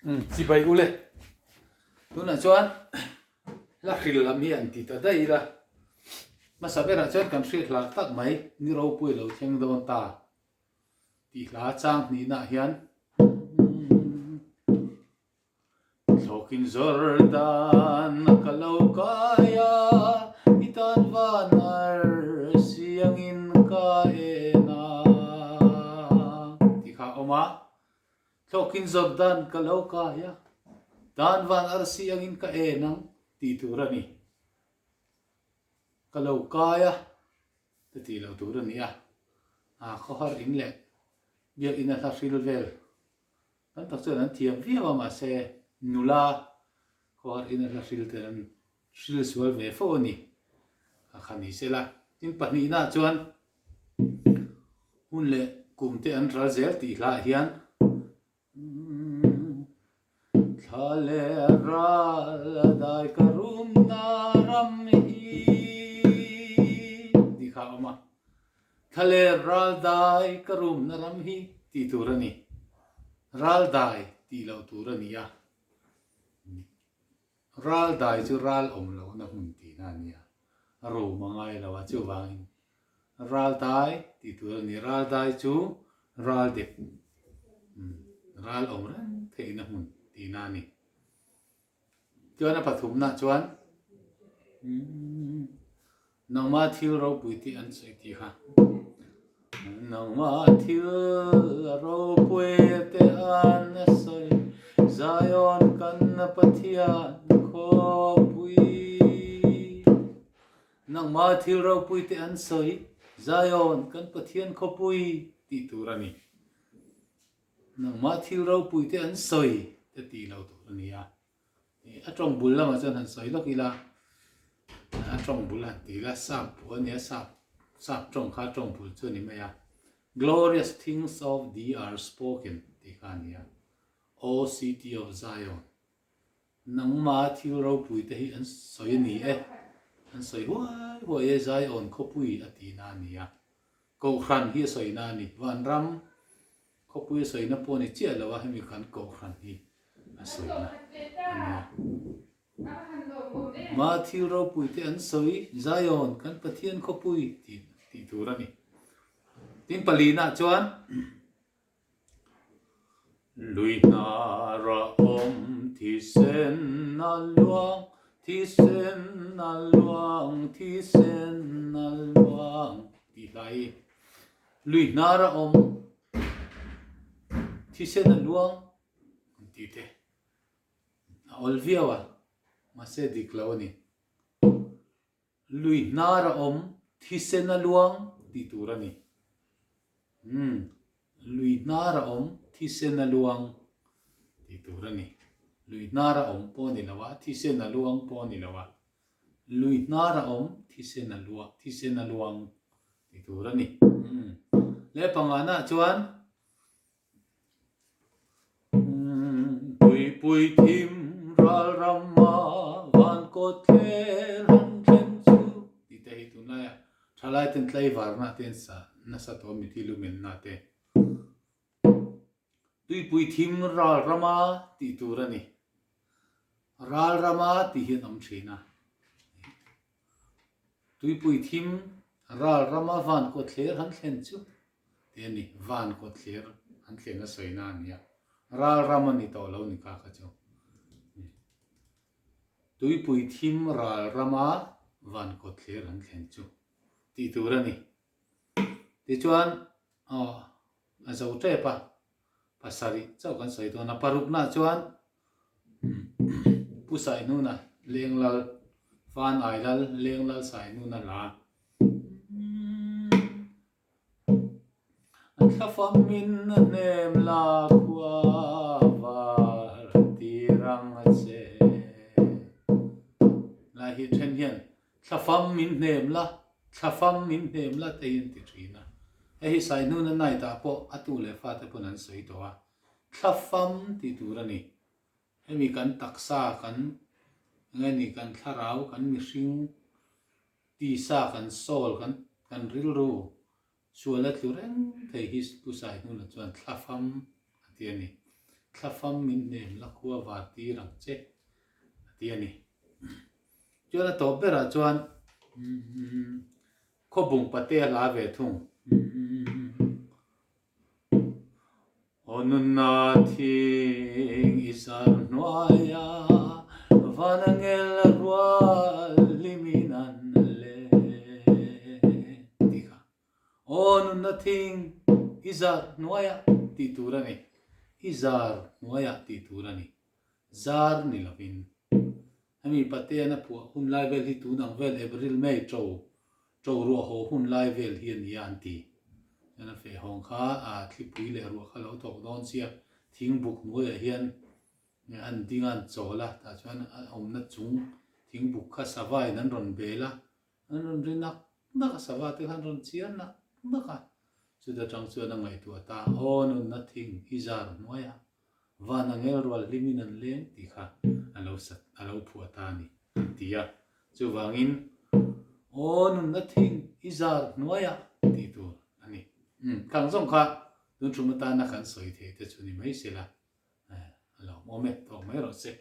Umm chibai ule. Tunah chuan hla hril lam hi an ti ta daih ila. Hmasa berah chuan kan hriat hlar tak mai ni ropui lo thleng dawn ta tih hla chang hnihnaah hian Thlawkin Jordan a ka lo kai a, i tan van ar siangin ka en a tih kha a awm a. Thlawkin Jordan ka lo kai a, tan van arsi angin ka en ang tih tur a ni. Ka lo kai a te tih loh tur a ni a, a khawhar in leh biakinn a hla hril vel tam tak chuan an thiam viau a mahse nula khawhar in a hla hril ten an hril sual ve fo a ni a kha ni sela. Tin pahnihna chuan Hun leh kum te an ral zel tih hlaah hian Thla leh ral a dai ka rumna ram hi tih kha a awm a. Thla leh ral dai ka rumna ram hi tih tur a ni. Ral dai tih loh tur a ni a. Ral dai chu ral awm lohna hmun tihna a ni a. A rum a ngai lo a, chuvangin Ral dai tih tur a ni. Ral dai chu ral dep, ral awm reng theihna hmun tihna a ni. Chuan a pathumna chuan nangma thil ropui tih an sawi tih kha. Nangma thil ropui te an sawi Zion kan Pathian khawpui. Nangma thil ropui te an sawi, Zion, kan Pathian khawpui tih tur a ni. Nangma thil ropui te an sawi te tih lo tur a ni a. A tawng bul lamah chuan han sawi lawk ila, a tawng bul han ti ila, sap pawh a nia, sap sap tawng kha tawng bul chu a ni mai a. Glorious things of thee are spoken tih kha a ni a. O city of Zion. Nangma thil ropui te hi an sawi a ni e, an sawi huai huai e, Zion khawpui a tihna a ni a, Kohhran hi a sawina a ni, Vanram khawpui a sawina pawh a ni chiah lo a, hemi khan Kohhran hi a sawina a ni a. Ma thil ropui te an sawi, Zion kan Pathian khawpui tih tih tur a ni. Tin palina chuan. Lui hnara awm thisen a luang, thisen a luang, thisen a luang tih hla hi lui hnara awm thisen a luang an tih te a awl viau a, mahse dik lo a ni. Lui hnar a awm, thisen a luang tih tur a ni. Umm, lui hnar a awm, thisen a luang tih tur a ni. Lui hnar a awm pawh a ni lo a, thisen a luang pawh a ni lo a. Lui hnar a awm, thisen a luang, thisen a luang tih tur a ni. Umm, leh pangana chuan Tuipui thim ral rama van kawt thler han thlen chu tih te hi tunlaia thalai ten tlaivarna te an sa nasa tawh a mithi lumenna te. Tuipui thim ral rama tih tur a ni. Ral rama tih hi an awm thin a. Tuipui thim ral rama van kawt thler han thlen chu tih a ni. Van kawt thlir an thlen a sawina a ni a, ral ram a ni tawh lo ni kha kha chu. Tuipui thim ral rama van kawt thlir an thlen chu tih tur a ni. Tichuan aw a zo tep a, pasarih chauh kan sawi dawn a, paruknaah chuan Pu Saihnuna Lenglal, Fan Ailal Lenglal Saihnuna hla. A thlafam in a hnem la khua var tir ang a che. Lai hi then hian thlafam min hnem la, thlafam min hnem la te hi an ti thin a. Hei hi Saihnuna night ah pawh a tu leh fate pawn an sawi tawh a. Thlafam tih tur a ni. Hemi kan taksa kan enge ni kan thlarau kan mihring tisa kan soul kan kan rilru sual a tlu reng thei hi Pu Saihnuna chuan thlafam a ti a ni. Thlafam min hnem la khua var tir ang che a ti a ni. Chuan a tawp berah chuan khawbung pate a hla ve thung. Aw nunna thing i zar hnuaia van angel rual hlimin an leng tih kha. Aw nunna thing i zar hnuaia tih tur a ni. I zar hnuaia tih tur a ni. Zar ni lovin. Hemi Pateana phuah hun lai vel hi tun ang vel April May to to ruah haw hun lai vel hi a nia an ti. Chuan a feh hawng kha a thlipui leh ruah kha lo thawk dawn sia thing buk hnuaiah hian an ding a an chawl a tah chuan a awmna chung thing buk kha sava in an rawn bel a an rawn ri nak nak a sava te kha an rawn chiar nak nak a chuta tang chuan a ngaihtuah ta aw nunna thing i zar hnuaiah Van angel rual hlimin an leng tih kha a lo sat a lo phuah ta a ni an ti a. Chuvangin, Aw nunna thing i zar hnuaiah tih tur a ni. Umm, khang zawng kha tun thum atana kan sawi thei te chu ni mai se la, a lo awm e, tawk mai rawh se.